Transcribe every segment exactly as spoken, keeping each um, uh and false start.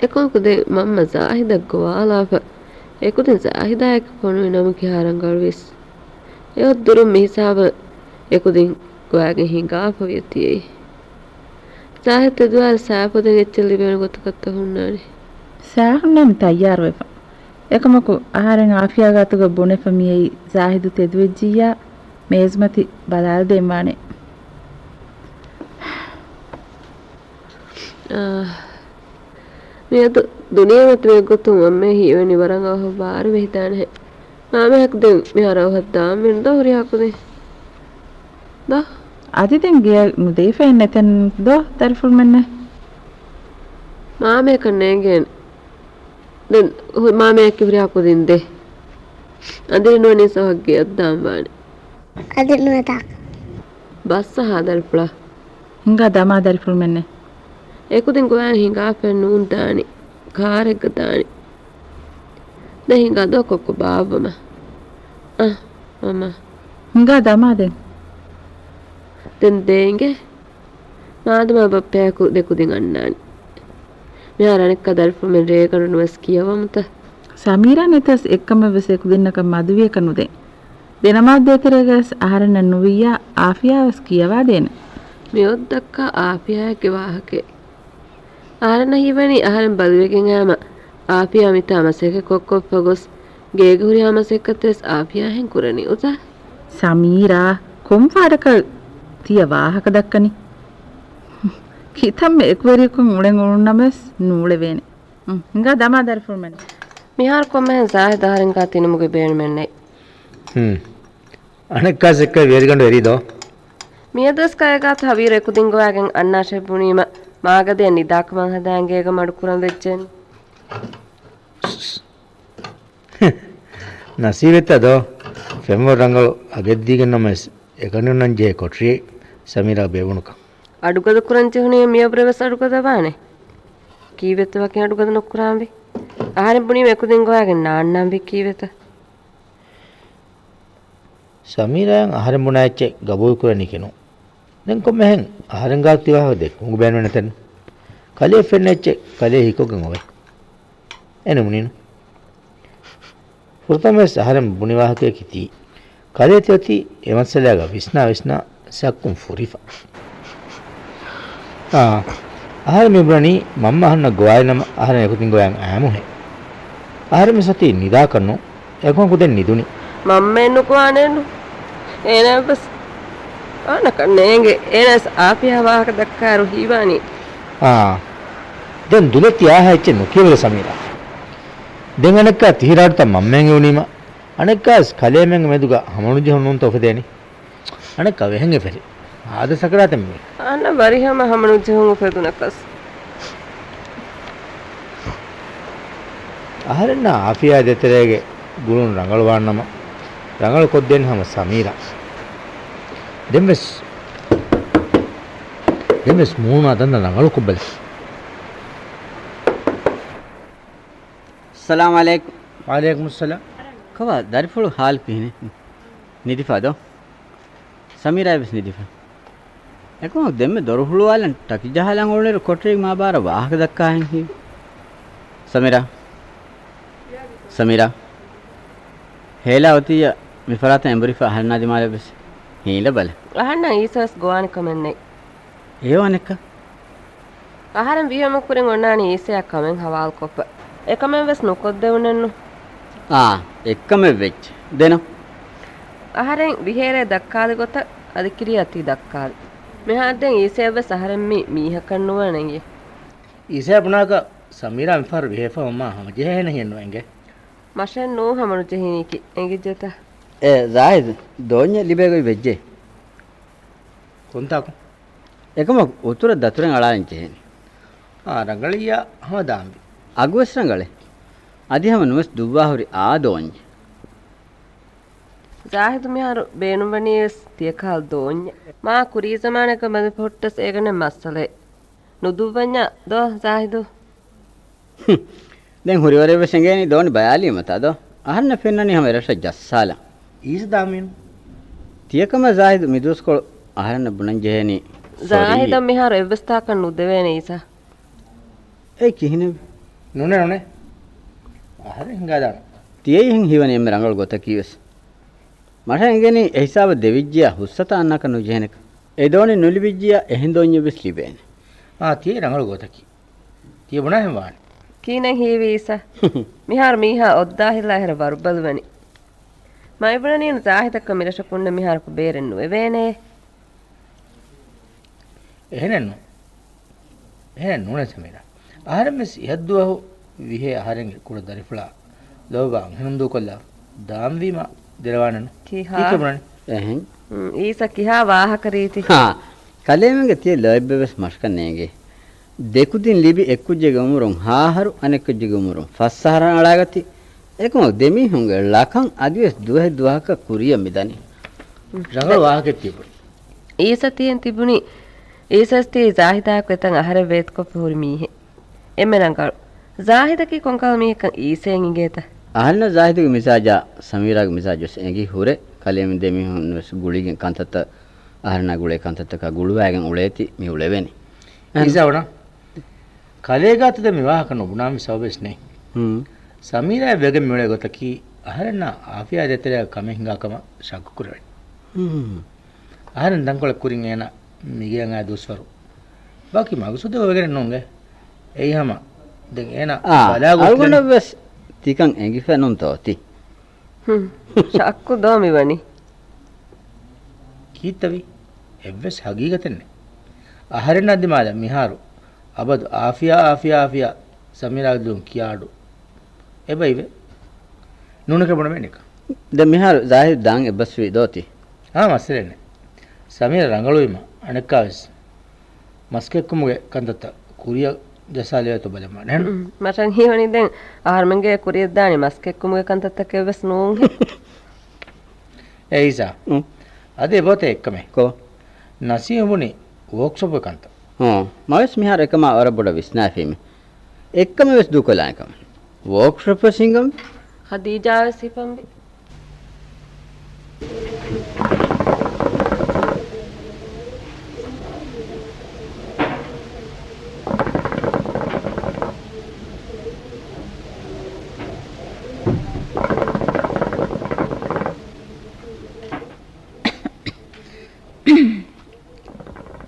އެކަމަކު ދެން މަންމަ ޒާހިދަށް ގޮވާލާފަ، އެކުދިން ޒާހިދާއެކު ފޮނުވި ނަމަކީ އަހަރެން ރަނގަޅުވީސް. އެ އޮއްދުރުން މިހިސާބަށް އެކުދިން ގޮވާގެން ހިނގާފަ ވިޔަ ތިޔައީ. ޒާހިދު ތެދުވާލި ސާފު ދެން އެއްޗެއް ލިބޭނެ ގޮތަކަށްތަ ހުންނާނީ. ސާފު ނަން ތައްޔާރުވެފަ. އެކަމަކު އަހަރެން އާފިޔާ ގާތުގަ ބުނެފަ މިއައީ ޒާހިދު ތެދުވެއްޖިއްޔާ މޭޒުމަތި ބަލާލަދޭން ވާނެ. އާ، މިއަދު ދުނިޔެމަތި މިގޮތުން އަންމެ ހީވަނީ ވަރަށް އަވަހަށް ބާރު ވެހިދާނެހެ. މާމަޔަކު ދެން މިހާރު އަވަހަށް ދާންވީނު ދޯ ހުރިހާ ކުދިން؟ ދޯ؟ އަދި ދެން ގެޔަށް ނުދެވިފައެއް ނެތެން ދޯ ދަރިފުޅުމެންނެއް؟ މާމަޔަކަށް ނޭނގޭނެ. ދެން ހު-، މާމަޔަކީ ހުރިހާ ކުދިން ދޭ. އަނދިރި ނުވަނީސް އަވަހަށް ގެޔަށް ދާން ވާނެ. އަދި ނުވަތަ. ބައްސަ ހާ ދަރިފުޅާ. ހިނގާ ދަމާ ދަރިފުޅުމެންނެއް. އެކުދިން ގޮވާ ހިނގާފައެއް ނޫން ދާނީ. ކާރެއްގަ ދާނީ. ދެން ހިނގާ ދޯ ކޮއްކޮ ބާއްވަމާ. އަ، މަމާ. ހިނގާ ދަމާ ދެން. ދެން ދޭ އިނގޭ. މާދަމާ ބައްޕަޔާއެކު ދެ ކުދިން އަންނާނީ. މިހާރު އަނެއްކާ ދަރިފުޅުމެން ރޭގަނޑުން ވެސް ކިޔަވަމުތަ؟ ސަމީރާ ނެތަސް އެއްކަމެއް ވެސް އެ ކުދިންނަކަށް މަދުވިޔަކަށް ނުދޭ. ދެނަމާދޭތެރޭގަވެސް އަހަރެންނަށް ނުވިއްޔާ އާފިޔާވެސް ކިޔަވާދޭނެ. މިއޮއްދައްކާ އާފިޔާއެއްގެ ވާހަކައެއް. އަހަރެންނަށް ހީވަނީ އަހަރެން ބަލިވެގެން އައީމަ އާފިޔާ މިތާ މަސައްކަތް ކޮށްކޮށްފަ ގޮސް، ގޭގެ ހުރިހާ މަސައްކަތެއް ވެސް އާފިޔާހެން ކުރަނީ އުޒާ. ސަމީރާ، ކޮންފާޑަކަށް ތިޔަ ވާހަކަ ދައްކަނީ؟ ކިތަންމެ އެކުވެރިޔަކުން އުޅެން އުޅުނުނަމަވެސް ނޫޅެވޭނެ. ހުން، ހިނގާ ދަމާ ދަރިފުޅުމެން. މިހާރު ކޮންމެހެން ޒާހިދު އަހަރެންގާ ތިނުމުގެ ބޭނުމެއް ނެތް. ހުން. އަނެއްކާސް އެއްކައި ވޭރިގަނޑު އެރީ ދޯ؟ މިއަދުވެސް ކައިގާތު ހަވީރު އެކުދިން ގޮވާގެން އަންނާށޭ ބުނީމަ، މާގަދަޔަށް ނިދާކަމަށް ހަދާން ގޭގަ މަޑު ކުރަން ވެއްޖެން. ނަސީބެއްތަ ދޯ؟ ފެންވަރު ރަނގަޅު އަގެއްދީގެން ނަމަވެސް، އެކަނި އޮންނަން ޖެހޭ ކޮޓަރިއެއް ސަމީރާ ބޭވުނުކަން. އަޑުގަދަ ކުރަން ޖެހުނީ މިއަށްވުރެ ވެސް އަޑުގަދަ ވާނެ. ކީއްވެތަ ވަކި އަޑުގަދަ ނުކުރާންވީ؟ އަހަރެން ބުނީމަ އެކުދިން ގޮވާގެން ނާންނާންވީ ކީއްވެތަ؟ ސަމީރާއަށް އަހަރެން ބުނާ އެއްޗެއް ގަބޫލު ކުރަނީކީ ނޫން. ދެން ކޮންމެހެން އަހަރެންގާ ތި ވާހަކަ ދެއްކުމުގެ ބޭނުމެއް ނެތެއްނު. ކަލޭ ފެންނަ އެއްޗެއް ކަލޭ ހިކޮށްގެން އޮވޭ. އެނެމުނީނު. ފުރަތަމަވެސް އަހަރެން ބުނި ވާހަކަޔަކީ ތީ. ކަލޭ ތި އޮތީ އެ މައްސަލާގަ ވިސްނާ ވިސްނާ ސައްކުން ފުރިފަ. އާ، އަހަރެން މި ބުނަނީ މަންމަ އަހަންނަށް ގޮވާލިނަމަ އަހަރެން އެކުދިން ގޮވާ އައިމުހޭ. އަހަރެން މިސޮތީ ނިދާކަށްނު، އެކަމަކު ދެން ނިދުނީ. މަންމައެއް ނުގޮވާނެއްނު. އޭނައަށްވެސް އާނަކަށް ނޭނގެ. އޭނަވެސް އާފިޔާ ވާހަކަ ދައްކާއިރު ހީވާނީ. އާ، ދެން ދުލެތި އާހާ އެއްޗެއް ނުކިޔަވަލަ ސަމީރާ. ދެން އަނެއްކާ ތިހިރާޑުތައް މަންމައިން އެވުނީމަ، އަނެއްކާސް ކަލޭމެންގެ މެދުގަ ހަމަނުޖެހުން ނޫންތަ އުފެދޭނީ. އަނެއްކާ ވެހެން އެފެރި. އާދަ ސަކަރާތެއް މީ. އަންނަ ވަރިހަމަ ހަމަނުޖެހުން އުފެދުނަކަސް. އަހަރެންނާ އާފިޔާ ދޭތެރޭގެ ގުޅުން ރަނގަޅުވާނަމަ، ރަނގަޅު ކޮށްދޭން ހަމަ ސަމީރާ. ދެންވެސް، ދެންވެސް މޫނާ ދަންނަ ރަނގަޅު ކޮށްބަލަ. ސަލާމް އަލައިކުމް. ވައަލައިކުމުއްސަލާމް. ކޮބާ ދަރިފުޅު ހާލު ކިހިނެއް؟ ނިދިފަ ދޯ؟ ސަމީރާ ވެސް ނިދިފަ. އެކަމަކު ދެންމެ ދޮރު ހުޅުވާލަން ޓަކި ޖަހާލަން އުޅުނިއިރު ކޮޓަރީގެ މާބާރަށް ވާހަކަ ދައްކާހެން ހީވި. ސަމީރާ. ސަމީރާ. ހޭލާ އޮތިއްޔާ މިފަރާތަށް އެނބުރިފަ އަހަންނާ ދިމާލަށް ވެސް ހީލަބަލަ. އަހަންނަށް އީސަވެސް ގޮވާނެ ކަމެއް ނެތް. އެޔޯ އަނެއްކާ. އަހަރެން ވިހަމަ ކުރިން އޮންނާނީ އީސަޔާ ކަމެއް ހަވާލުކޮށްފަ. އެކަމެއް ވެސް ނުކޮށްދެވުނެއްނު. އާ، އެއްކަމެއް ވެއްޖެ. ދެނަ. އަހަރެން ވިހޭރޭ ދައްކާލި ގޮތަށް އަދި ކިރިޔާ ތި ދައްކާލި. މިހާރު ދެން އީސަޔަށް ވެސް އަހަރެން މީ މީހަކަށް ނުވަން އެނގޭ. އީސަޔާ ބުނާކަށް ސަމީރާ މިފަހަރު ވިހޭފަ ހަމަ ހަމަޖެހޭނެ ހިޔެއްނު އެނގޭ. މަށެއް ނޫ ހަމަނުޖެހިނީކީ އެނގިއްޖެތަ؟ އޭ ޒާހިދު، ދޯންޏެއް ލިބޭ ގޮތް ވެއްޖެ. ކޮންތާކު؟ އެކަމަކު އުތުރަށް ދަތުރެއް އަޅާލަން ޖެހޭނެ. އާ، ރަނގަޅިއްޔާ ހަމަދާންވީ. އަގުވެސް ރަނގަޅޭ. އަދި ހަމަ ނުވެސް ދުއްވާހުރި އާ ދޯންޏެއް. ޒާހިދު މިހާރު ބޭނުންވަނީވެސް ތިޔަކަހަލަ ދޯންޏެއް. މާ ކުރީ ޒަމާނެއްގަ ބަނދެފަ ހުއްޓަސް އޭގަނޑެއް މައްސަލައެއް ނުދުއްވަންޏާ ދޯ ޒާހިދު؟ ހުން. ދެން ހުރިވަރެއްވެސް އެނގޭނީ ދޯނި ބަޔާލީމަތާ ދޯ؟ އަހަންނަށް ފެންނަނީ ހަމަ އެރަށަށް ޖައްސާލަން. އީސަ ދާމީނު. ތިޔަކަމަށް ޒާހިދު މިދުވަސްކޮޅު އަހަރެންނަށް ބުނަން ޖެހޭނީ. ޒާހިދަށް ސޮރީ. މިހާރު އެއްވެސް ތާކަށް ނުދެވޭނެ އީސަ. އެއީ ކިހިނެއް؟ ނޫނޭ، ނޫނޭ. އަހަރެން ހިނގާދާނަން. ތިޔައީ ހިނގިވަނީ އެންމެ ރަނގަޅު ގޮތަކީވެސް. މަށަށް އެނގެނީ އެހިސާބަށް ދެވިއްޖިއްޔާ ހުސްއަތާ އަންނާކަށް ނުޖެހޭނެކަން. އެ ދޯނި ނުލިބިއްޖިއްޔާ އެހެން ދޯންޏެއް ވެސް ލިބޭނެ. އާ، ތިޔައީ ރަނގަޅު ގޮތަކީ. ތިޔަ ބުނާހެން ވާނެ. ކީނެއް ހީވީ އީސާ؟ މިހާރު މީހާ އޮއްދާހިލާ އެހެރަ ވަރުބަލިވަނީ. މައިބުނަނީނު ޒާހިދަކަށް މިރަށަކުންނެ މިހާރަކު ބޭރެއް ނުވެވޭނެ. އެހެނެއްނު. އެހެނެއް ނޫނޭ ސަމީރާ. އަހަރެން ވެސް އިހަށްދުވަހު ވިހޭ އަހަރެންގެ ކުޑަ ދަރިފުޅާ ލޯބިވާ އަންހެނުން ދޫކޮށްލާ ދާންވީމަ ދެރަވާނެނު. ކީކޭ ބުނަނީ؟ އެހެން. އީސާ ކިހާ ވާހަކަ ރީތި؟ ހާ. ކަލޭމެންގެ ތިޔަ ލޯތްބެއް ވެސް މަށަކަށް ނޭނގޭ. ދެކުދިން ލިބި އެއްކުއްޖެއްގެ އުމުރުން ހާހަރު، އަނެއްކުއްޖެއްގެ އުމުރުން ފަސް އަހަރަށް އަޅާގަތީ. އެކަމަކު ދެމީހުންގެ ޅަކަށް އަދިވެސް ދުވަހެއް ދުވަހަކަށް ކުރިއަށް މިދަނީ. ރަނގަޅު ވާހަކައެއް ތިބުނީ. އީސަސް ތިއެން ތިބުނީ. އީސަސް ތި ޒާހިދާއަކު އެތަން އަހަރެއް ވޭތުކޮށްފަ ހުރި މީހެއް. އެންމެ ރަނގަޅު. ޒާހިދަކީ ކޮންކަހަލަ މީހެއްކަން އީސައަށް އިނގޭތަ؟ އަހަރެންނަށް ޒާހިދުގެ މިޒާޖާ ސަމީރާގެ މިޒާޖު ވެސް އެނގި ހުރޭ. ކަލޭމެން ދެމީހުން ވެސް ގުޅިގެން ކަންތައްތައް، އަހަރެންނާ ގުޅޭ ކަންތައްތަކާ ގުޅުވާގެން އުޅޭތީ މި އުޅެވޭނީ. އީސާ ބުނާ. ކަލޭގާތު ދެން މި ވާހަކަ ނުބުނާ މި ސަބަބެއް ނެތް. ހުން. ސަމީރާއަށް ވެގެން މިއުޅޭ ގޮތަކީ އަހަރެންނާ އާފިޔާ ދޭތެރޭގަ ކަމެއް ހިނގާ ކަމަށް ޝައްކު ކުރެވެން. ހުން. އަހަރެން ތަންކޮޅެއް ކުރިން އޭނަ މިގެއަށް އައި ދުވަސްވަރު ވަކި މަގުސޫދެއް އޮވެގެނެއް ނޫންގެ. އެއީ ހަމަ ދެން އޭނަ އާ، ބަލާ ގޮތް އަޅުގަނޑަށް ވެސް ތިކަން އެނގިފަ ނޫންތޯ ތި؟ ހުން. ޝައްކު ދޯ މިވަނީ؟ ކީއްތަވީ؟ އެއްވެސް ހަގީގަތެއް ނެތް. އަހަރެންނާ ދިމާލަށް މިހާރު އަބަދު އާފިޔާ، އާފިޔާ، އާފިޔާ ސަމީރާގެ ދުލުން ކިޔާ އަޑު އެބައިވޭ. ނޫނެކޭ ބުނެވޭނެކަން. ދެން މިހާރު ޒާހިދު ދާން އެއްބަސްވީ ދޯތި؟ އާ، މައްސަލައެއް ނެތް. ސަމީރާ ރަނގަޅުވީމަ އަނެއްކާވެސް މަސްކެއްކުމުގެ ކަންތައްތައް ކުރިއަށް ޖައްސާލެވޭތޯ ބަލަމާ ނެހެން. މަށަށް ހީވަނީ ދެން އަހަރުމެންގެ ކުރިއަށް ދާނީ މަސްކެއްކުމުގެ ކަންތައްތަކެއް ވެސް ނޫން. އޭ އީސާ. އުން. އަދި އެބައޮތޭ އެއްކަމެއް. ކޯ؟ ނަސީމް ބުނި ވޯކްޝޮޕްގެ ކަންތައް. ހޫނ. މަވެސް މިހާރު އެކަމާ ވަރަށް ބޮޑަށް ވިސްނާފީމެ. އެއްކަމެއް ވެސް ދޫކޮށްލާނެ ކަމެއް. ވޯކްޝޮޕް ވެސް ހިނގަން. ޚަދީޖާ ވެސް ހިފަންވި.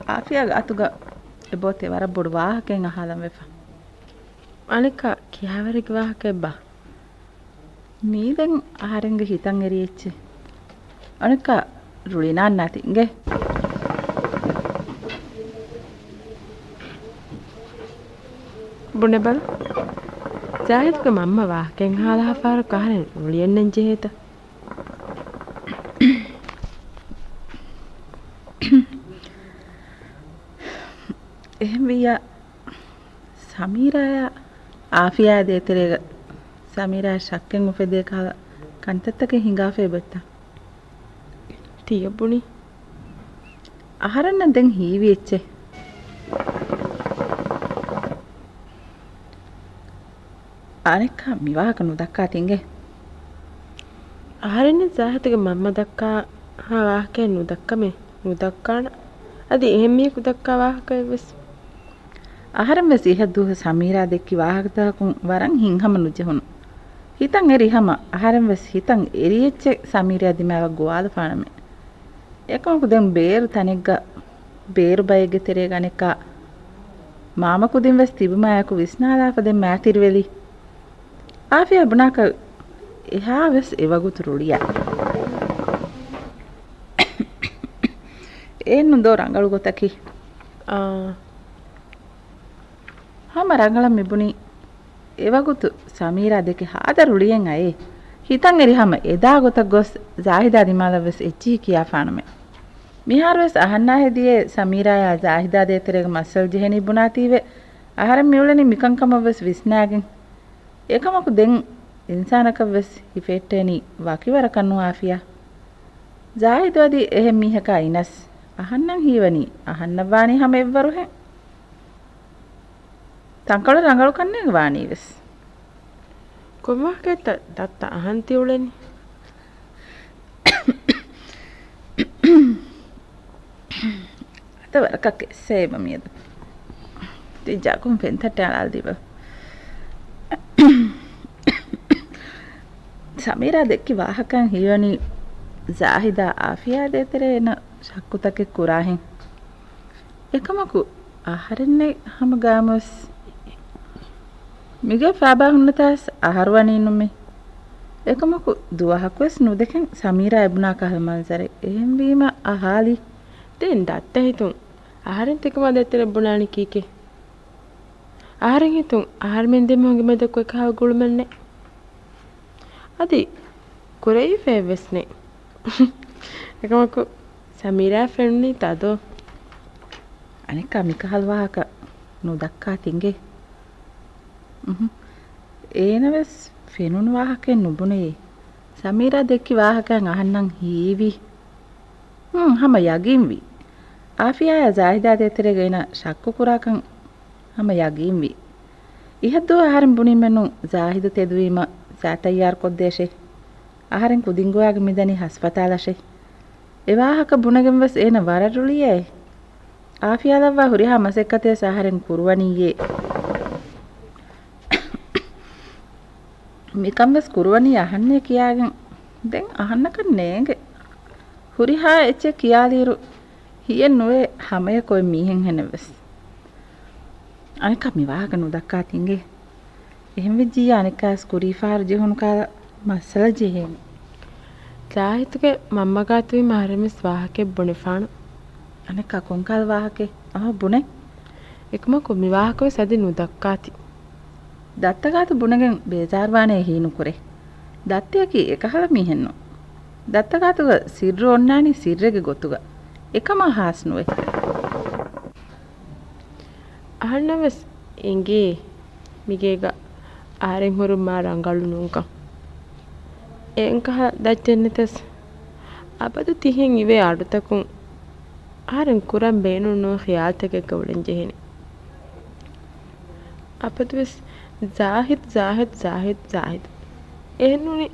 އާފިޔާގެ އަތުގަ އެބައޮތޭ ވަރަށް ބޮޑު ވާހަކައެއް އަހާލަން ވެފަ. އަނެއްކާ ކިހާވަރެއްގެ ވާހަކައެއްބާ؟ މީދެން އަހަރެންގެ ހިތަށް އެރި އެއްޗެއް. އަނެއްކާ ރުޅިނާންނާތި އިނގޭ. ބުނެބަލަ. ޒާހިދުގެ މަންމަ ވާހަކައެއް އަހާލާފަ އަހަރެން ރުޅިއެއްނެން ޖެހޭތަ؟ އެހެންވިއްޔާ، ސަމީރާއާ އާފިޔާ ދޭތެރޭގަ ސަމީރާ ޝައްކެއް އުފެދޭ ކަހަލަ ކަންތައްތަކެއް ހިނގާފައި ބޮތްތަ؟ ތިޔަ ބުނި. އަހަރެންނަށް ދެން ހީވި އެއްޗެއް. އަނެއްކާ މިވާހަކަ ނުދައްކާތި އިނގޭ. އަހަރެންނަށް ޒާހިދުގެ މަންމަ ދައްކާ ހާ ވާހަކައެއް ނުދައްކަމޭ، ނުދައްކާނަ. އަދި އެހެން މީހަކު ދައްކާ ވާހަކައެއް ވެސް. އަހަރެން ވެސް އިހަށް ދުވަހު ސަމީރާ ދެއްކި ވާހަކަތަކުން ވަރަށް ހިތްހަމަ ނުޖެހުނު. ހިތަށް އެރި ހަމަ އަހަރެން ވެސް ހިތަށް އެރި އެއްޗެއް ސަމީރާ ދިމާވަށް ގޮވާލަފާނަމޭ. އެކަމަކު ދެން ބޭރު ތަނެއްގަ ބޭރު ބައެއްގެ ތެރޭގަ އަނެއްކާ މާމަ ކުދިން ވެސް ތިބުމާއެކު ވިސްނާލާފަ ދެން މާތިރިވެލި. އާފިޔާ ބުނާކަށް އެހާ ވެސް އެވަގުތު ރުޅިއާ. އެއެއްނު ދޯ ރަނގަޅު ގޮތަކީ. އާ. ހަމަ ރަނގަޅަށް މިބުނީ. އެވަގުތު ސަމީރާ ދެކެ ހާދަ ރުޅިއެއް އައޭ. ހިތަށް އެރި ހަމަ އެދާ ގޮތަށް ގޮސް ޒާހިދާ ދިމާލަށް ވެސް އެއްޗިހި ކިޔާފާނަމޭ. މިހާރު ވެސް އަހަންނާ ހެދިޔޭ ސަމީރާއާ ޒާހިދާ ދޭތެރޭގަ މައްސަލަ ޖެހެނީ ބުނާތީވެ، އަހަރެން މިއުޅެނީ މިކަންކަމަށް ވެސް ވިސްނާގެން. އެކަމަކު ދެން އިންސާނަކަށް ވެސް ހިފެހެއްޓޭނީ ވަކިވަރަކަށް ނުވާފިޔާ. ޒާހިދު އަދި އެހެން މީހަކާ އިނަސް އަހަންނަށް ހީވަނީ އަހަންނަށް ވާނީ ހަމަ އެއްވަރުހެން. ތަންކޮޅެއް ރަނގަޅު ކަންނޭނގެ ވާނީ ވެސް. ކޮން ވާހަކައެއްތަ ދައްތަ އަހަން ތި އުޅެނީ؟ އަދަ ވަރަކަށް ކެއްސޭ އެބަ މިއަދު. ތި ޖަކުން ފެންތައްޓެއް އަޅާލަދީބަލަ. ސަމީރާ ދެއްކި ވާހަކައިން ހީވަނީ ޒާހިދާ އާފިޔާ ދޭތެރޭ އޭނަ ޝައްކުތަކެއް ކުރާހެން. އެކަމަކު، އަހަރެންނެއް ހަމަގައިމުވެސް މިގޭ ފާބާ ހުންނަތާސް އަހަރުވަނީ ނުމި. އެކަމަކު، ދުވަހަކުވެސް ނުދެކެން ސަމީރާ އެބުނާ ކަހަލަ މަންޒަރެއް. އެހެންވީމަ އަހާލި. ދެން ދައްތަ ހިތުން އަހަރެން ތިކަމާ ދޭތެރެ ބުނާނީ ކީކޭ؟ އަހަރެން ހިތުން އަހަރެމެން ދެމީހުންގެ މެދަކު އެކަހަލަ ގުޅުމެއްނެއް. އަދި ކުރެވިފައެއްވެސް ނެތް. އެކަމަކު، ސަމީރާ ފެނުނީތަ ދޯ؟ އަނެއްކާ މިކަހަލަ ވާހަކަ ނުދައްކާ ތިނގޭ. އުހު. އޭނަވެސް ފެނުނު ވާހަކައެއް ނުބުނެޔޭ. ސަމީރާ ދެއްކި ވާހަކައިން އަހަންނަށް ހީވި. ހުން، ހަމަ ޔަގީންވި. އާފިޔާއާ ޒާހިދާ ދޭތެރޭގަ އޭނަ ޝައްކު ކުރާކަން ހަމަ ޔަގީންވި. އިހަށްދުވަހު އަހަރެން ބުނީމެއްނު ޒާހިދު ތެދުވީމަ ޗާ ތައްޔާރު ކޮށްދޭށޭ. އަހަރެން ކުދިންގޮވާގެ މިދަނީ ހަސްފަތާލަށޭ. އެ ވާހަކަ ބުނެގެން ވެސް އޭނަ ވަރަށް ރުޅިއޭ. އާފިޔާލައްވާ ހުރިހާ މަސައްކަތެއް އަހަރެން ކުރުވަނީއޭ. މިކަން ވެސް ކުރުވަނީ އަހަންނޭ ކިޔާގެން. ދެން އަހަންނަކަށް ނޭނގެ. ހުރިހާ އެއްޗެއް ކިޔާލިއިރު ހިޔެއް ނުވޭ ހަމަޔަކު އޮތް މީހެއްހެނެއްވެސް. އަނެއްކާ މި ވާހަކަ ނުދައްކާ ތިނގޭ. އެހެންވެއްޖިއްޔާ އަނެއްކާވެސް ކުރީފަހަރު ޖެހުނު ކަހަލަ މައްސަލަ ޖެހޭނެ. ޒާހިދުގެ މަންމަ ގާތުވީމަ އަހަރެންވެސް ވާހަކައެއް ބުނެފާނަން. އަނެއްކާ ކޮންކަހަލަ ވާހަކައެއް؟ އަހަ ބުނެ. އެކަމަކު މި ވާހަކަވެސް އަދި ނުދައްކާތި. ދައްތަ ގާތު ބުނެގެން ބޭޒާރުވާނޭ ހީނުކުރޭ. ދައްތަޔަކީ އެކަހަލަ މީހެއްނު. ދައްތަ ގާތުގަ ސިއްރު އޮންނާނީ ސިއްރެއްގެ ގޮތުގަ. އެކަމާ ހާސް ނުވޭ. އަހަންނަށް ވެސް އެނގޭ މިގޭގަ އަހަރެން ހުރުން މާ ރަނގަޅު ނޫންކަން. އެންކަހަ ދައްތައެއްނެތަސް އަބަދު ތިހެން އިވޭ އަޑުތަކުން އަހަރެން ކުރަން ބޭނުން ނުވަ ޚިޔާލުތަކެއްގަ އުޅެން ޖެހޭނެ. އަބަދުވެސް ޒާހިދު، ޒާހިދު، ޒާހިދު، ޒާހިދު. އެހެންނޫނީ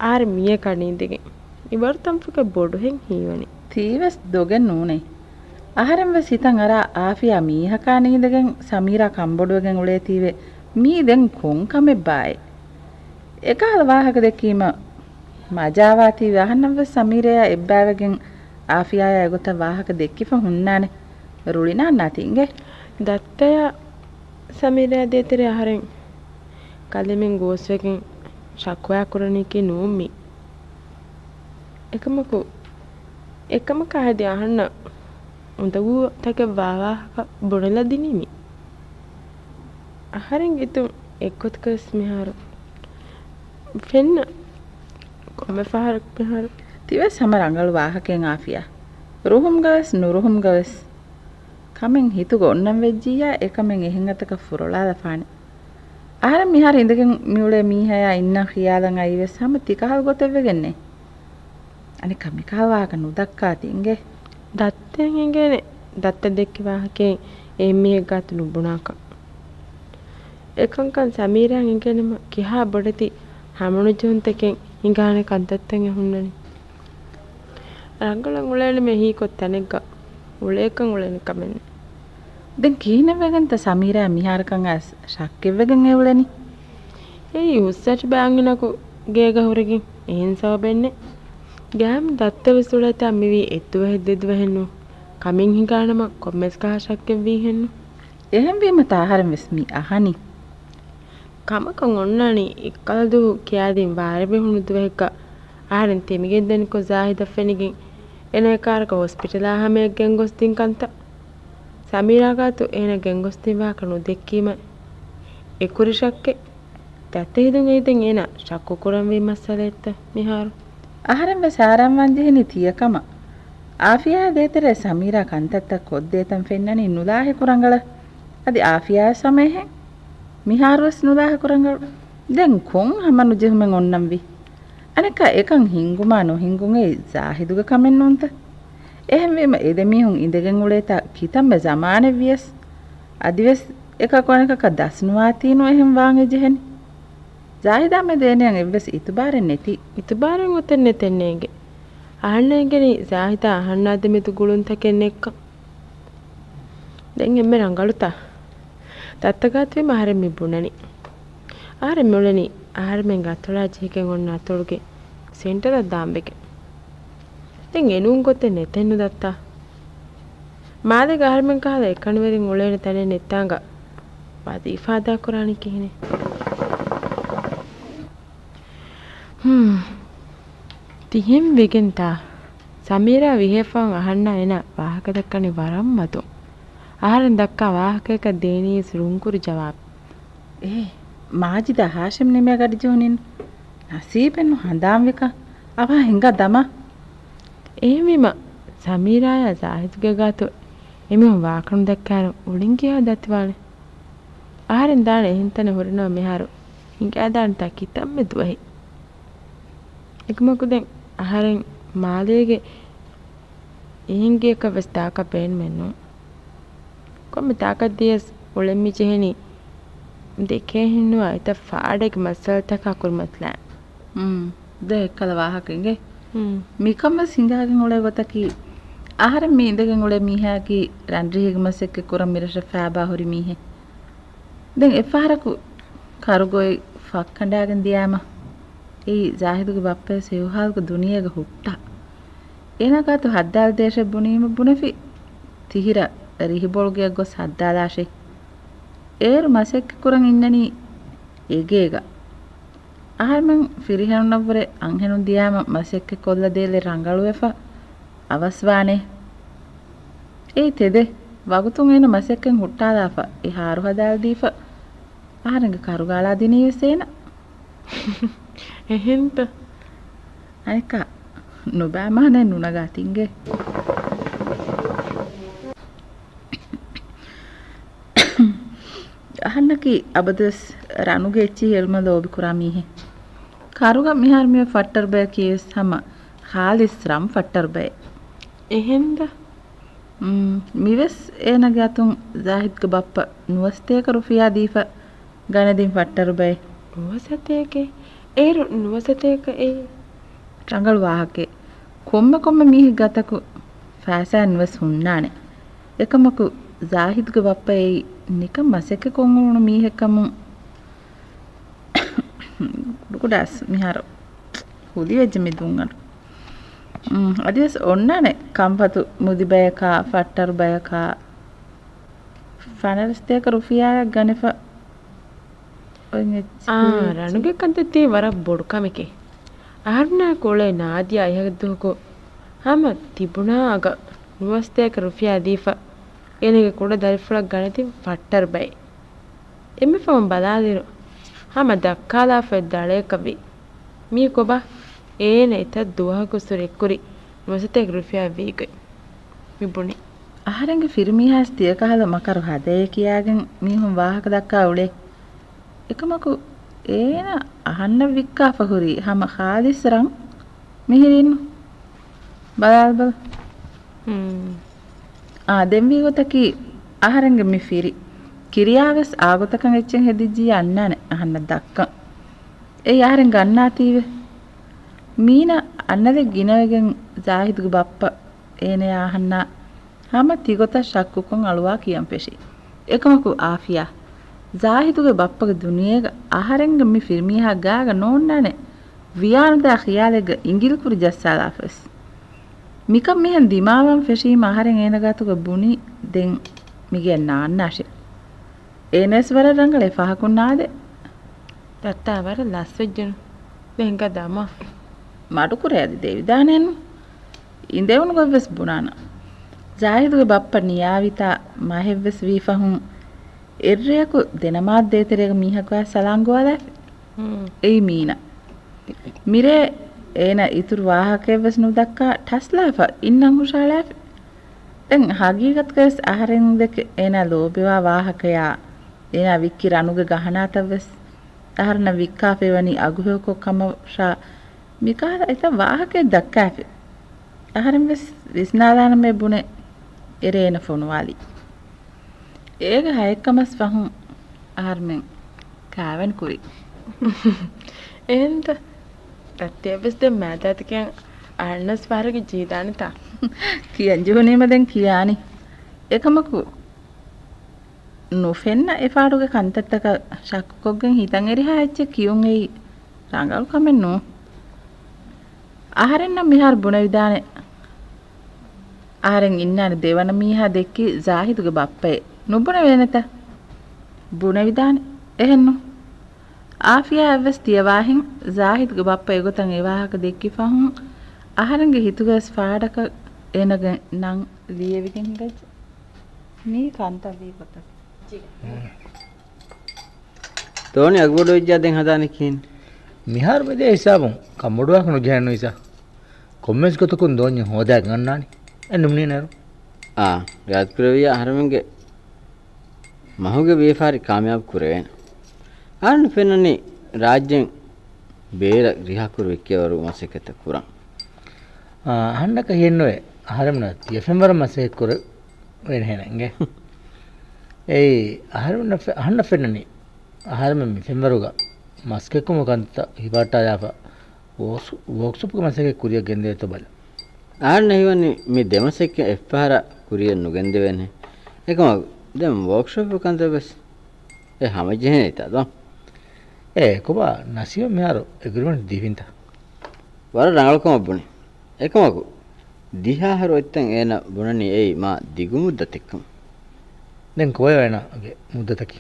އަހަރެން މީހަކާ ނީނދެގެން އިބަރު ތަންފުކެއް ބޮޑުހެން ހީވަނީ. ތީވެސް ދޮގެއް ނޫނޭ. އަހަރެން ވެސް ހިތަށް އަރާ އާފިޔާ މީހަކާ ނީނދެގެން ސަމީރާ ކަންބޮޑުވެގެން އުޅޭތީވެ މީ ދެން ކޮން ކަމެއްބާއޭ؟ އެކަހަލަ ވާހަކަ ދެއްކީމަ މަޖާވާތީވެ އަހަންނަށްވެސް ސަމީރާއާ އެއްބައިވެގެން އާފިޔާއާ އެގޮތަށް ވާހަކަ ދެއްކިފަ ހުންނާނެ. ރުޅިނާންނާތީ އިނގޭ. ދައްތަޔާ ސަމީރާ ދޭތެރޭ އަހަރެން ކަލޭމެން ގޯސްވެގެން ޝަކުވާ ކުރަނީކީ ނޫން މީ. އެކަމަކު، އެކަމަކާ ހެދި އަހަންނަށް އުނދަގޫ ތަކެއް ވާ ވާހަކަ ބުނެލަދިނީ މީ. އަހަރެން ގެތުން އެއްގޮތަކަސް މިހާރު ފެންނަ ކޮންމެ ފަހަރަކު މިހާރު. ތިވެސް ހަމަ ރަނގަޅު ވާހަކައެއް އާފިޔާ. ރުހުމްގަވެސް ނުރުހުމްގަވެސް ކަމެއް ހިތުގަ އޮންނަން ވެއްޖިއްޔާ އެކަމެއް އެހެން އަތަކަށް ފުރޮޅާލަފާނެ. އަހަރެން މިހާރު އިނދެގެން މިއުޅޭ މީހާޔާ އިންނަން ޚިޔާލަށް އައީވެސް ހަމަ ތިކަހަލަ ގޮތެއްވެގެންނޭ. އަނެއްކާ މިކަހަލަ ވާހަކަ ނުދައްކާތި އިނގޭ. ދައްތައަށް އެނގޭނެ ދައްތަ ދެއްކި ވާހަކައެއް އެއްމީހެއް ގާތު ނުބުނާކަން. އެކަންކަން ސަމީރާއަށް އެނގޭނަމަ ކިހާ ބޮޑެތި ހަމަނުޖެހުންތަކެއް ހިނގާނެ ކަންތައްތައް އެ ހުންނަނީ. ރަނގަޅަށް އުޅޭނަމޭ ހީކޮށް ތަނެއްގަ އުޅޭކަން އުޅެނެ ކަމެއްނެއް. ދެން ކިހިނެއްވެގެންތަ ސަމީރާ މިހާރަކަށް އައިސް ޝައްކެއްވެގެން އެ އުޅެނީ؟ އެއީ ހުސްއަށި ބައިންގިނަކު ގޭގަ ހުރެގެން އެހެން ސަބަބެއްނެއް. ގާމް ދައްތަވެސް އުޅޭތާ މިވީ އެއްދުވަހެއް ދެދުވަހެއްނު. ކަމެއް ހިނގާނަމަ ކޮންމެސް ކަހަ ޝައްކެއްވީހެއްނު. އެހެންވީމަ ތާހަރެން ވެސް މި އަހަނީ. ކަމަކަށް އޮންނާނީ އެއްކަލަ ދުވަހު ކިޔާދިން ވާރޭ ބެހުނު ދުވަހެއްގަ އަހަރެން ތިމިގެންދެނިކޮށް ޒާހިދަށް ފެނިގެން އޭނަ އެކާރަކަށް ހޮސްޕިޓަލާ ހަމަޔަށް ގެންގޮސްދިން ކަންތައް. ސަމީރާ ގާތު އޭނަ ގެންގޮސްދިން ވާހަކަ ނުދެއްކީމަ އެކުރި ޝައްކެއް. ދައްތަ ހިތުން އެއީ ދެން އޭނަ ޝައްކު ކުރަންވީ މައްސަލައެއްތަ މިހާރު؟ އަހަރެން ވެސް ހައިރާންވާން ޖެހެނީ ތިޔަ ކަމަށް. އާފިޔާ ދޭތެރޭ ސަމީރާ ކަންތައްތައް ކޮށްދޭތަން ފެންނަނީ ނުލާހިކު ރަނގަޅަށް. އަދި އާފިޔާ ވެސް ހަމައެހެން. މިހާރުވެސް ނުލާހިކު ރަނގަޅު. ދެން ކޮން ހަމަނުޖެހުމެއް އޮންނަންވީ؟ އަނެއްކާ އެކަން ހިންގުމާ ނުހިންގުން އެއީ ޒާހިދުގެ ކަމެއް ނޫންތަ؟ އެހެންވީމަ އެ ދެމީހުން އިނދެގެން އުޅޭތާ ކިތަންމެ ޒަމާނެއްވިޔަސް އަދިވެސް އެކަކު އަނެކަކަށް ދަސްނުވާތީނު އެހެން ވާން އެޖެހެނީ. ޒާހިދާ މެދު އޭނައަށް އެއްވެސް އިތުބާރެއް ނެތި. އިތުބާރެއް އޮތެއް ނެތެއް ނޭނގެ. އަހަންނަށް އެނގެނީ ޒާހިދާ އަހަންނާ ދެމެދު ގުޅުންތަކެއް ނެތްކަން. ދެން އެންމެ ރަނގަޅުތަ؟ ދައްތަ ގާތުވީމަ އަހަރެން މި ބުނަނީ. އަހަރެން މި އުޅެނީ އަހަރެމެން އަތޮޅާ ޖެހިގެން އޮންނަ އަތޮޅުގެ ސެންޓަރަށް ދާންވެގެން. ދެން އެނޫން ގޮތެއް ނެތެއްނު ދައްތާ. މާލޭގަ އަހަރެމެން ކަހަލަ އެކަނިވެރިން އުޅޭނެ ތަނެއް ނެތާނގަ ވަޒީފާ އަދާކުރާނީ ކިހިނެއް؟ ހުން. ތިހެން ވެގެންތާ. ސަމީރާ ވިހޭފަހުން އަހަންނާ އޭނާ ވާހަކަ ދައްކަނީ ވަރަށް މަދުން. އަހަރެން ދައްކާ ވާހަކަޔަކަށް ދޭނީސް ރުންކުރު ޖަވާބު. އޭ، މާޖިދާ ހާޝިމް ނިމޭ ގަޑިޖެހުނީން. ނަސީބެއްނު ހަނދާންވެކަން. އަވާ ހިނގާ ދަމާ. އެހެންވީމަ، ސަމީރާޔާ ޒާހިދުގެ ގާތު އެމީހުން ވާކަން ދައްކާއިރު އުޅެން ކިހާ ދަތިވާނެ؟ އަހަރެން ދާނެ އެހެން ތަނެއް ހުރެނަމަ މިހާރު ހިނގާދާނެތާ ކިތަންމެ ދުވަހެއް. އެކަމަކު ދެން އަހަރެން މާލޭގެ އެހެން ގެއަކަށް ވެސް ދާކަށް ބޭނުމެއް ނޫން. ކޮންމެ ތާކަށް ދިޔަސް އުޅެން މި ޖެހެނީ ދެކޭހެންނުވާ އެތައް ފާޑެއްގެ މައްސަލަތަކާ ކުރިމަތިލާ. މް، ދެ އެއްކަލަ ވާހަކަ އިނގޭ. މް. މިކަން ވެސް ހިނގާގެން އުޅޭ ގޮތަކީ، އަހަރެން މި އިނދެގެން އުޅޭ މީހާއަކީ ރަންރިހިގެ މަސައްކަތް ކުރަން މިރަށަށް ފާބާ ހުރި މީހެއް. ދެން އެއްފަހަރަކު ކަރުގޮތް ފައްކަނޑާގެން ދިޔާމަ، އެއީ ޒާހިދުގެ ބައްޕަވެސް ހެޔޮހާލުގެ ދުނިޔޭގަ ހުއްޓާ. އޭނާ ގާތު ހައްދާލަދޭށޭ ބުނީމަ ބުނެފި ތިހިރަ ރިހިބޮޅުގެއަށް ގޮސް ހައްދާލާށޭ. އޭރު މަސައްކަތް ކުރަން އިންނަނީ އެގޭގަ. އަހަރެމެން ފިރިހެނުންނަށްވުރެ އަންހެނުން ދިޔާމަ މަސައްކަތް ކޮށްލަދޭލެއް ރަނގަޅުވެފަ އަވަސްވާނޭ. އެއީ ތެދެއް. ވަގުތުން އޭނަ މަސައްކަތް ހުއްޓާލާފަ އެ ހާރު ހަދާލަދީފަ އަހަރެންގެ ކަރުގަ އަޅާ ދިނީވެސް އޭނަ. އެހެންތަ؟ އަނެއްކާ ނުބައި މާނައެއް ނުނަގާތި އިނގޭ. އަހަންނަކީ އަބަދުވެސް ރަނުގެ އެއްޗިހި އެޅުމަށް ލޯބިކުރާ މީހެއް. ކަރުގަ މިހާރު މިއޮތް ފައްޓަރުބަޔަކީވެސް ހަމަ ޚާލިޞް ރަން ފައްޓަރުބައެއް. އެހެންދަ؟ މް، މިވެސް އޭނަގެ އަތުން ޒާހިދްގެ ބައްޕަ ނުވަސަތޭކަ ރުފިޔާ ދީފަ ގަނެދިން ފައްޓަރުބައެއް. ނުވަސަތޭކައެއް؟ އޭރު ނުވަސަތޭކައެއް؟ ރަނގަޅު ވާހަކައެއް. ކޮންމެ ކޮންމެ މީހެއްގެ އަތަކު ފައިސާއެއް ނުވެސް ހުންނާނެ. އެކަމަކު، ޒާހިދުގެ ބައްޕަ އެއީ ނިކަން މަސައްކަތްކޮށް އުޅުނު މީހެއްކަމުން، ކުޑަކުޑަސް މިހާރު ހުލިވެއްޖެ މި ދުންއަޑު. އުން، އަދިވެސް އޮންނާނެ ކަންފަތު މުދިބަޔަކާ، ފައްޓަރުބަޔަކާ، ފަނަރަސްތޭކަ ރުފިޔާއަށް ގަނެފަ. އާ، ރަނުގެ ކަންތައް ތީ ވަރަށް ބޮޑު ކަމެކޭ. އަހަރުންނާ ކުޅޭ ނާދިޔާ އިހަށް ދުވަހަކު ހަމަ ތިބުނާ އަގަށް ނުވަސަތޭކަ ރުފިޔާ ދީފަ، އޭނަގެ ކުޑަ ދަރިފުޅަށް ގަނެދިން ފައްޓަރުބައެއް. އެންމެ ފަހުން ބަލާލިއިރު، ހަމަ ދައްކާލާފައި ދަޅަޔަކަށް ވީ. މީ ކޮބާ؟ އޭނަ އެތައް ދުވަހަކު ސުރެއްކުރި ނުވަސަތޭކަ ރުފިޔާ ވީގޮތް. މި ބުނި. އަހަރެންގެ ފިރިމީހާސް ތިޔަކަހަލަ މަކަރު ހަދަޔޭ ކިޔާގެން މީހުން ވާހަކަ ދައްކާ އުޅޭ. އެކަމަކު އޭނަ އަހަންނަށް ވިއްކާފަ ހުރީ ހަމަ ޚާލިޞް ރަން މިހިރީން. ބަލާލަބަލަ. އާ، ދެންވީ ގޮތަކީ އަހަރެންގެ މި ފިރި. ކިރިޔާވެސް އާގޮތަކަށް އެއްޗެއް ހެދިއްޖިއްޔާ އަންނާނެ އަހަންނަށް ދައްކަން. އެއީ އަހަރެން ގަންނާތީވެ. މީނަ އަންނަލެއް ގިނަވެގެން ޒާހިދުގެ ބައްޕަ އޭނަޔާ އަހަންނާ ހަމަ ތިގޮތަށް ޝައްކުކޮށް އަޅުވާ ކިޔަން ފެށި. އެކަމަކު އާފިޔާ، ޒާހިދުގެ ބައްޕަގެ ދުނިޔޭގަ އަހަރެންގެ މި ފިރިމީހާ ގާގަ ނޯންނާނެ ވިޔާނުދާ ޚިޔާލެއްގަ އިނގިލިކުރި ޖައްސާލާފަވެސް. މިކަން މިހެން ދިމާވާން ފެށީމަ އަހަރެން އޭނަ ގާތުގަ ބުނި ދެން މިގެއަށް ނާންނާށޭ. އޭނަވެސް ވަރަށް ރަނގަޅޭ ފަހަކުން ނާދޭ. ދައްތާ ވަރަށް ލަސްވެއްޖެނު. ދެން ހިނގާ ދަމާ. މަޑުކުރޭ އަދި ދެވިދާނެއެއްނު. އިނދެވުނު ގޮތްވެސް ބުނާނަން. ޒާހިދުގެ ބައްޕަ ނިޔާވިތާ މަހެއްވެސް ވީ ފަހުން އެއްރެއަކު ދެނަމާދު ދޭތެރޭގަ މީހަކު އައިސް ސަލާން ގޮވާލާފި. އެއީ މީނަ. މިރޭ އޭނަ އިތުރު ވާހަކައެއްވެސް ނުދައްކާ ޓަސްލާފަ އިންނަން ހުށަހަޅާފި. ދެން ހަގީގަތުގަވެސް އަހަރެންދެކެ އޭނާ ލޯބިވާ ވާހަކަޔާ، އޭނާ ވިއްކި ރަނުގެ ގަހަނާތައްވެސް އަހަރެންނަށް ވިއްކާފައިވަނީ އަގުހެޔޮކޮށް ކަމަށާ މިކަހަލަ އެތައް ވާހަކައެއް ދައްކާފި. އަހަރެންވެސް ވިސްނާލާނަމޭ ބުނެ އެރޭ އޭނަ ފޮނުވާލީ. އޭގެ ހައެއްކަމަސް ފަހުން އަހަރެމެން ކާވެނި ކުރި. އެހެންތަ؟ ރައްތިއަށްވެސް ދެން މާދާތިކެން އަހަންނަސް ފަހަރަކި ޖީދާނެތާ؟ ކިޔަން ޖެހުނީމަ ދެން ކިޔާނީ. އެކަމަކު ނުފެންނަ އެފާޑުގެ ކަންތައްތަކަށް ޝައްކުކޮށްގެން ހިތަށް އެރިހާ އެއްޗެއް ކިޔުން އެއީ ރަނގަޅު ކަމެއް ނޫން. އަހަރެންނަށް މިހާރު ބުނެވިދާނެ. އަހަރެން އިންނާނެ ދެވަނަ މީހާ ދެއްކީ ޒާހިދުގެ ބައްޕައޭ. ނުބުނެވޭނެތަ؟ ބުނެވިދާނެ. އެހެންނު. އާފިޔާއަށްވެސް ތިޔަވާހެން ޒާހިދުގެ ބައްޕަ އެގޮތަށް އެވާހަކަ ދެއްކި ފަހުން އަހަރެންގެ ހިތުގަވެސް ފާޑަކަށް އޭނަގެ ނަން ލިޔެވިގެން ހިނގައްޖެ. މީ ކަންތައް ވީ ގޮތަކަށް. ތޯނި އަގުބޮޑުވެއްޖާ ދެން ހަދާނީ ކިހިނެއް؟ މިހާރު މިދޭ ހިސާބުން ކަންބޮޑުވާކަށް ނުޖެހޭނު އިސާ. ކޮންމެސް ގޮތަކުން ދޯންޏެއް ހޯދާގެން އަންނާނީ. އެ ނުމުނީ ނޭރު. އާ، ގާތްކުރެވިޔާ އަހަރެމެންގެ މަހުގެ ވިޔަފާރި ކާމިޔާބު ކުރެވޭނެ. އަހަރެން ފެންނަނީ ރާއްޖެން ބޭރަށް ރިހާކުރު ވިއްކޭވަރު މަސައްކަތެއް ކުރަން. އާ، އަހަންނަކަށް ހިއެއްނުވޭ. އަހަރެމެނަށް ތިޔަ ފެންވަރަށް މަސައްކަތް ކުރެވޭނެ ހޭނަ އިނގޭ. އެއީ، އަހަރެމެންނަށް ފެ-، އަހަންނަށް ފެންނަނީ. އަހަރެމެން މި ފެންވަރުގަ މަސްކެއްކުމު ކަންތައް ހިފާއްޓާލާފަ ވޯކްސް-، ވޯކްޝޮޕްގެ މަސައްކަތް ކުރިއަށް ގެންދެވޭތޯ ބަލަ. އަހަންނަށް ހީވަނީ މި ދެމަސައްކަތް އެއްފަހަރަށް ކުރިއަށް ނުގެންދެވޭނެ. އެކަމަކު ދެން ވޯކްޝޮޕް ކަންތައް ވެސް އެ ހަމަޖެހޭނެތާ ދޯ؟ އޭ ކޮބާ ނަސީމަށް މިހާރު އެގްރިމެންޓް ދީފިންތަ؟ ވަރަށް ރަނގަޅު ކަމަށް ބުނި. އެކަމަކު ދިހަ އަހަރު އޮތްތަން އޭނަ ބުނަނީ އެއީ މާ ދިގު މުއްދަތެއްކަމަށް. ދެން ކޮބާ އޭނާގެ މުއްދަތަކީ؟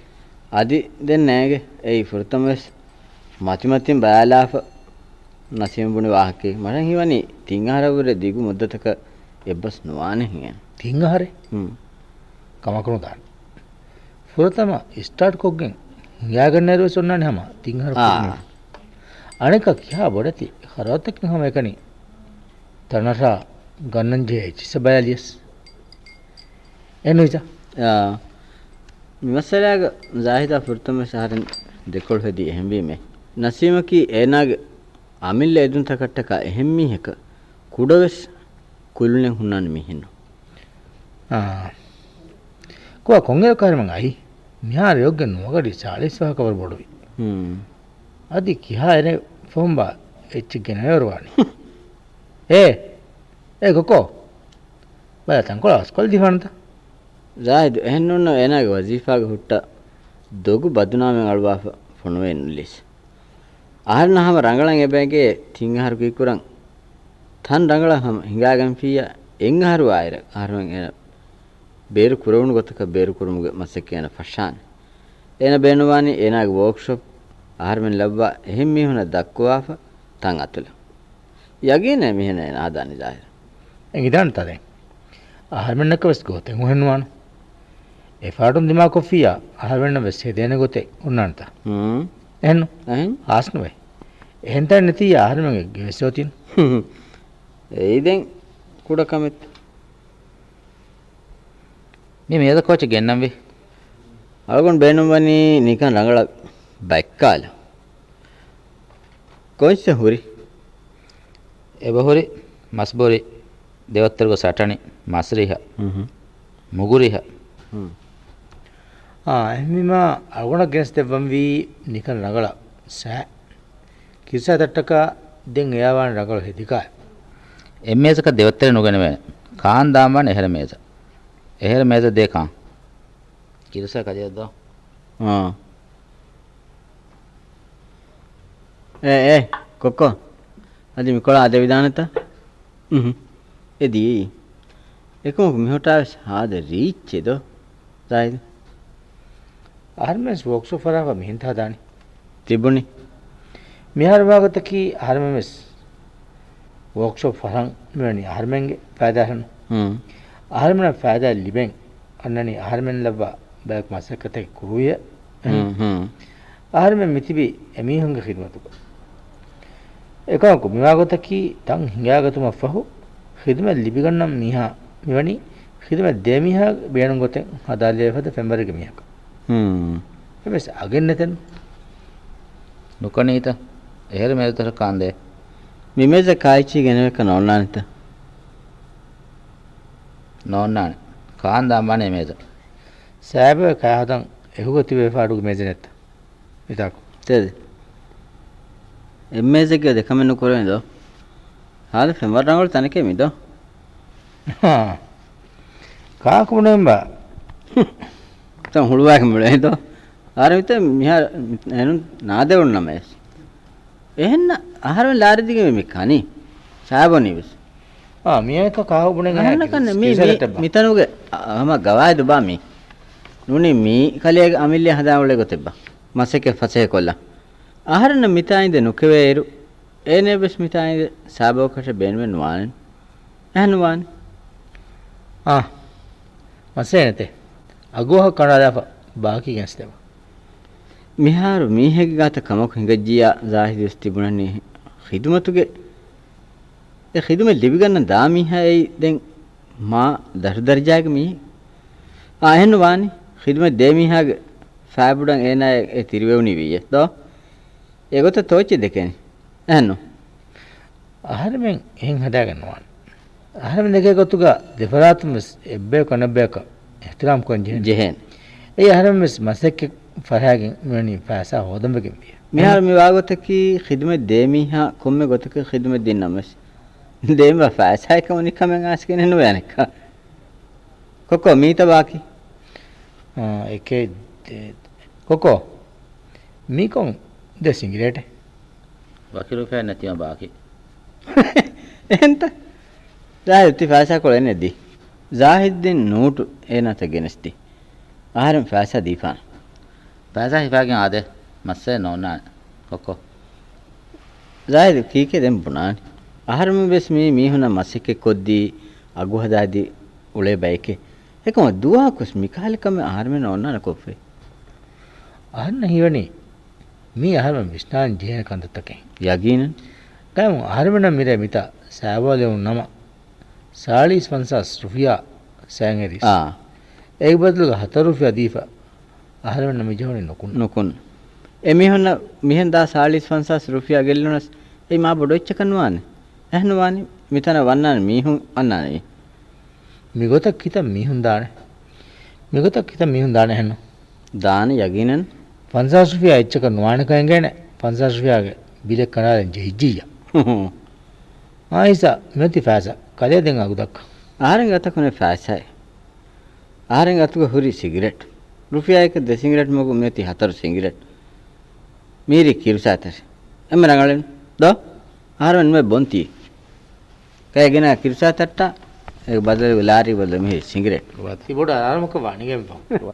އަދި ދެން ނޭނގެ އެއީ ފުރަތަމަވެސް މަތިމަތިން ބަލާލާފަ ނަސީމް ބުނި ވާހަކައެއް. މަށަށް ހީވަނީ ތިން އަހަރަށްވުރެ ދިގު މުއްދަތަކަށް އެއްބަސް ނުވާނެ ހިނގޭނެ. ތިން އަހަރެއް؟ ހުން. ކަމަކު ނުދާނެ. ފުރަތަމަ ސްޓާޓް ކޮށްގެން ހިނގާގަންނައިރުވެސް އޮންނާނެ ހަމަ ތިން އަހަރު އާ. ކުރިން. އަނެކާ ކިހާ ބޮޑެތި ޚަރަދުތަކެއް ހަމައެކަނި ތަނަށާ ގަންނަންޖެހޭ އެއްޗިއްސަށް ބަލާލިޔަސް. އެ ނުވިތަ؟ އާ. މި މައްސަލާގަ ޒާހިދާ ފުރަތަމަވެސް އަހަރެން ދެކޮޅު ހެދީ އެހެންވީމޭ. ނަސީމަކީ އޭނާގެ އަމިއްލަ އެދުންތަކަށްޓަކާ އެހެން މީހަކަށް ކުޑަވެސް ކުލުނެއް ހުންނާނެ މީހެއްނު. އާ. ކުއާ ކޮންއެރަކު އަހަރެމެން އައީ؟ މިހާރު އެއޮއްގެ ނުވަގަޑި ޗާޅީސް ފަހަކަށް ވަރު ބޮޑުވި. ހުން. އަދި ކިހާ އެރެ ފަހުންބާ އެއްޗެއް ގެނައިވަރުވާނީ؟ އޭ! އޭ ކޮކޯ! ބަލަ ތަންކޮޅެއް އަސްކޮޅަށް ދީފާނަންތަ؟ ޒާހިދު އެހެންނޫންނަ އޭނާގެ ވަޒީފާގެ ހުއްޓަ ދޮގު ބަދުނާމެއް އަޅުވާފަ ފޮނުވެ ނުލިސް. އަހަރެންނަށް ހަމަ ރަނގަޅަށް އެބައެނގޭ ތިން އަހަރު ކީއްކުރަން ތަން ރަނގަޅަށް ހަމަ ހިނގާގެންފިއްޔާ އެއް އަހަރު އާއިރަށް އަހަރުމެން އޭނަ ބޭރު ކުރެވުނު ގޮތަކަށް ބޭރު ކުރުމުގެ މަސައްކަތް އޭނަ ފަށާނެ. އޭނަ ބޭނުންވާނީ އޭނާގެ ވޯކްޝޮޕް އަހަރުމެން ލައްވާ އެހެން މީހުންނަށް ދައްކުވާފަ ތަން އަތުލަން. ޔަގީނޭ މިހެން އޭނަ ހަދާނީ ޒާހިރު. އެނގިދާނެތާ ދެން؟ އަހަރުމެންނަކަށް ވެސް ގޯތެއް ހުހެންނުވާނު. އެ ފާޑުން ދިމާކޮށްފިއްޔާ އަހަރުމެންނަށް ވެސް ހެދޭނެ ގޮތެއް ހުންނާނެތާ؟ ހުން. އެހެންނު؟ އެހެން. ހާސްނުވޭ. އެހެންތަނެއް ނެތިއްޔާ އަހަރުމެންގެ ގެވެސް އޮތީނު. އެއީ ދެން ކުޑަ ކަމެއް. މި މޭޒަ ކޯޗެއް ގެންނަންވީ. އަޅުގަނޑު ބޭނުންވަނީ ނިކަން ރަނގަޅަށް ބައްކާލަން. ކޮންސެއް ހުރި؟ އެބަހުރި މަސްބޮރި، ދެވައްތަރުގެ ސަޓަނި، މަސްރިހަ، ހުން. މުގުރިހަ. ހުން. އާ، އެހެންވީމާ އަޅުގަނޑަށް ގެނެސް ދެއްވަންވީ ނިކަން ރަނގަޅަށް ސައި. ކިރުސާތައްޓަކާ ދެން އެޔާވާނެ ރަނގަޅު ހެދިކާ. އެއްމޭޒަކަށް ދެވައްތަރެއް ނުގެނެވޭނެ. ކާން ދާންވާނެ އެހެރަ މޭޒަ. އެހެރަ މޭޒަ ދޭ ކާން. ކިރުސާ ކަލޭ ދޯ. އާ. އޭ، އޭ، ކޮއްކޮ. އަދި މިކޮޅާ ދެވިދާނެތަ؟ އުހު. އެ ދިޔައީ. އެކަމަކު މިހޮޓާވެސް ހާދަ ރީއްޗެއް ދޯ. ޒާހިދު. އަހަރުމެންވެސް ވޯކްޝޮޕް ފަރާފަ މިހެން ހަދާނީ. ތިބުނީ. މިހާރު ވާގޮތަކީ އަހަރުމެންވެސް ވޯކްޝޮޕް ފަރަން މިވަނީ އަހަރުމެންގެ ފައިދާއަށްނު. ހުން. އަހަރުމެނަށް ފައިދާ ލިބެން އަންނަނީ އަހަރުމެން ލައްވާ ބަޔަކު މަސައްކަތަކީ ކުރުވިއެއް. ހުން، ހުން. އަހަރުމެން މިތިބީ އެމީހުންގެ ޚިދުމަތުގަ. އެކަމަކު މިވާގޮތަކީ ތަން ހިނގާގަތުމަށްފަހު ޚިދުމަތް ލިބިގަންނަން މީހާ މިވަނީ ޚިދުމަތް ދޭ މީހާ ބޭނުން ގޮތެއް ހަދާލެވޭ ފަދަ ފެންވަރެއްގެ މީހަކަށް. ހުން. އެވެސް އަގެއް ނެތެން. ނުކަނީތަ؟ އެހެރަ މޭޒަތަކަށް ކާންދޭ. މި މޭޒަ ކާއެއްޗިހި ގެނެވޭކަށް ނޯންނާނެތަ؟ ނޯންނާނެ. ކާން ދާންވާނެ އެ މޭޒަ. ސައިބޯ ކާ ހަދަން އެހުގަ ތިބޭ ފާޑުގެ މޭޒެއް ނެތްތަ؟ މިތާކު. ތެދެ. އެއްމޭޒެއްގެ ދެކަމެއް ނުކުރެވޭނެ ދޯ. ހާދަ ފެންވަރު ރަނގަޅު ތަނެކޭ މި ދޯ. ހާ. ކާކު ބުނެވެންބާ. ތަން ހުޅުވާކަށް މިޅޭ ދޯ. އާރެ މިތަ މިހާ އެނުން ނާދެވުން ނަމަޔަސް. އެހެންނަ އަހަރެން ލާރި ދިގެ މި ކަނީ. ސާބޮނީ ވެސް. އާ، މިއާއެކަ ކާހު ބުނެން އަހަންނަކަށް މި، މި، މިތަނުގެ އަ، ހަމަ ގަވާއިދު ބާ މީ. ނޫނީ މީ ކަލޭގެ އަމިއްލަ ހަދާ އުޅޭ ގޮތެއްބާ. މަސައްކަތް ފަސޭހަ ކޮށްލާ. އަހަރެންނަށް މިތާ އިނދެ ނުކެވޭއިރު، އޭނަ ވެސް މިތާ އިނދެ ސާބޯކަށެއް ބޭނުމެއް ނުވާނެ. އެހެން ނުވާނެ. އާ، މައްސަލައެއް ނެތޭ. އަގު އަހަށް ކަނޑާލާފަ ބާކީ ގެނެސްދެވާ. މިހާރު މީހެއްގެ ގާތަށް ކަމަކު ހިނގައްޖިއްޔާ ޒާހިދު ވެސް ތިބުނަނީ ޚިދުމަތުގެ. އެ ޚިދުމަތް ލިބިގަންނަ ދާ މީހާ އެއީ ދެން މާ ދަށު ދަރަޖާގެ މީހެއް. އާ، އެހެން ނުވާނީ. ޚިދުމަތް ދޭ މީހާގެ ފާބުޑަށް އޭނާ އެ ތިރިވެވުނީ ވިއްޔެ ދޯ؟ އެގޮތަށް ތޯއްޗެއް ދެކޭނީ. އެހެންނު؟ އަހަރެމެން އެހެން ހަދާގެން ނުވާނެ. އަހަރެމެން ދެކޭ ގޮތުގަ ދެފަރާތުން ވެސް އެއްބަޔަކު އަނެއްބަޔަކަށް އިޙްތިރާމް ކުރަން ޖެހޭނެ. ޖެހޭނެ. އެއީ އަހަރެމެން ވެސް މަސައްކަތް ފަށާގެން މިވަނީ ފައިސާ ހޯދަން ވެގެން ވިއްޔެ. މިހާރު މި ވާގޮތަކީ ޚިދުމަތް ދޭ މީހާ ކޮންމެ ގޮތަކަށް ޚިދުމަތް ދިންނަމަވެސް ދޭންވާ ފައިސާއެއް ކަމުނިކަމެއް އައިސްގެނެއް ނުވޭނެ. ކޮއްކޮ މީތަ ބާކީ؟ އާ، އެކޭ ދޭ. ކޮއްކޮ މީކޮން ދެ ސިނގިރޭޓެއް؟ ވަކި ރުފިޔާ ނެތިމަ ބާކީ. އެހެންތަ؟ ޒާހިދު ތި ފައިސާކޮޅެއް ނެތް ދީ. ޒާހިދު ދިން ނޫޓު އޭނާތައް ގެނެސްދީ. އަހަރެން ފައިސާ ދީފާނެ. ފައިސާ ހިފާގެން އާދޭ. މައްސަލައެއް ނޯންނާނެ. ކޮއްކޮ. ޒާހިދު ކީކޭ ދެން ބުނާނީ؟ އަހަރެމެން ވެސް މީ މީހުންނަށް މަސައްކަތް ކޮށްދީ، އަގު ހަދާދީ އުޅޭ ބައެކޭ. އެކަމަށް ދުވަހަކުވެސް މިކަހަލަ ކަމެއް އަހަރެމެން އޮންނާނެ ކޮށްފައި. އަހަންނަށް ހީވަނީ މީ އަހަރެމެން ވިސްނާން ޖެހޭ ކަންތައްތަކެއް. ޔަގީނަން. ގައިމު އަހަރެމެންނަށް މިރޭ މިތާ ސާބޯލެވުނު ނަމަ، ސާޅީސް ފަންސާސް ރުފިޔާ ސައިން އެރީސް. އާ. އޭގެ ބަދަލުގަ ހަތަރު ރުފިޔާ ދީފަ އަހަރެމެންނަށް މި ޖެހުނީ ނުކުން. ނުކުން. އެމީހުންނަށް މިހެން ދާ ސާޅީސް ފަންސާސް ރުފިޔާ ގެއްލުނަސް، އެއީ މާ ބޮޑު އެއްޗަކަށް ނުވާނެ. އެހެން ނުވާނީ، މިތަނަށް ވަންނާނެ މީހުން އަންނާނެ. މިގޮތަށް ކިތައް މީހުން ދާނެ؟ މިގޮތަށް ކިތައް މީހުން ދާނެ އެހެންނު؟ ދާނެ ޔަގީނަން. ފަންސާސް ރުފިޔާ އެއްޗަކަށް ނުވާނެކަން އެނގޭނެ. ފަންސާސް ރުފިޔާގެ ބިލެއް ކަނޑާލަން ޖެހިއްޖިއްޔާ. އާއިސާ، މިއޮތީ ފައިސާ. ކަލޭ ދެން އަގު ދައްކަ. އަހަރެން ގަތަކުނެ ފައިސާއެއް. އަހަރެން ގަތުގަ ހުރި ސިގިރެޓް. ރުފިޔާއެކަށް ދެ ސިގިރެޓް މަގު މިއޮތީ ހަތަރު ސިގިރެޓް. މީރި ކިރުސާތަށް. އެންމެ ރަނގަޅެން ދޯ؟ އަހަރެން ނުވެ ބޮންތީ. ކައިގެނާ ކިރުސާތައްޓާ، އޭގެ ބަދަލުގަ ލާރީ ބަދަލު މިހިރީ ސިނގިރޭޓް. ތި ބޮޑަށް އަރާމަކަށް ވާނިގެން ފަހު.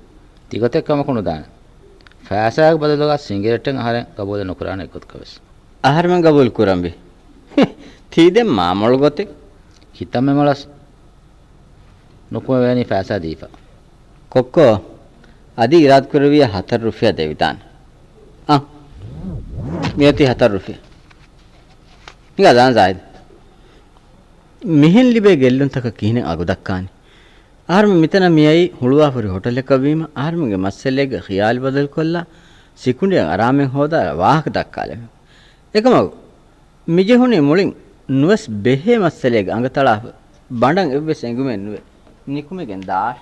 ތިގޮތެއް ކަމަކު ނުދާނެ. ފައިސާގެ ބަދަލުގަ ސިނގިރޭޓެއް އަހަރެން ގަބޫލެއް ނުކުރާނެ އެއްގޮތަކަށް ވެސް. އަހަރެމެން ގަބޫލު ކުރަންވީ. ތީ ދެން މާމޮޅު ގޮތެއް. ކިތަންމެ މޮޅަސް ނުކުމެވޭނީ ފައިސާ ދީފަ. ކޮއްކޮ، އަދި އިރާދަކުރެއްވިއްޔާ ހަތަރު ރުފިޔާ ދެވިދާނެ. އަ، މިއޮތީ ހަތަރު ރުފިޔާ. ހިނގާ ދާން ޒާހިދު. މިހެން ލިބޭ ގެއްލުންތަކަށް ކިހިނެއް އަގު ދައްކާނީ؟ އަހަރެމެން މިތަނަށް މިއައީ ހުޅުވާފަ ހުރި ހޮޓަލަކަށް ވީމަ، އަހަރެމެންގެ މައްސަލައިގެ ޚިޔާލު ބަދަލުކޮށްލާ، ސިކުނޑިއަށް އަރާމެން ހޯދާ ވާހަކަ ދައްކާލެމެ. އެކަމަކު، މިޖެހުނީ މުޅިން ނުވެސް ބެހޭ މައްސަލައިގެ އަނގަތަޅާފަ، ބަނޑަށް އެއްވެސް އެނގުމެއް ނުވެ، ނިކުމެގެން ދާށޭ.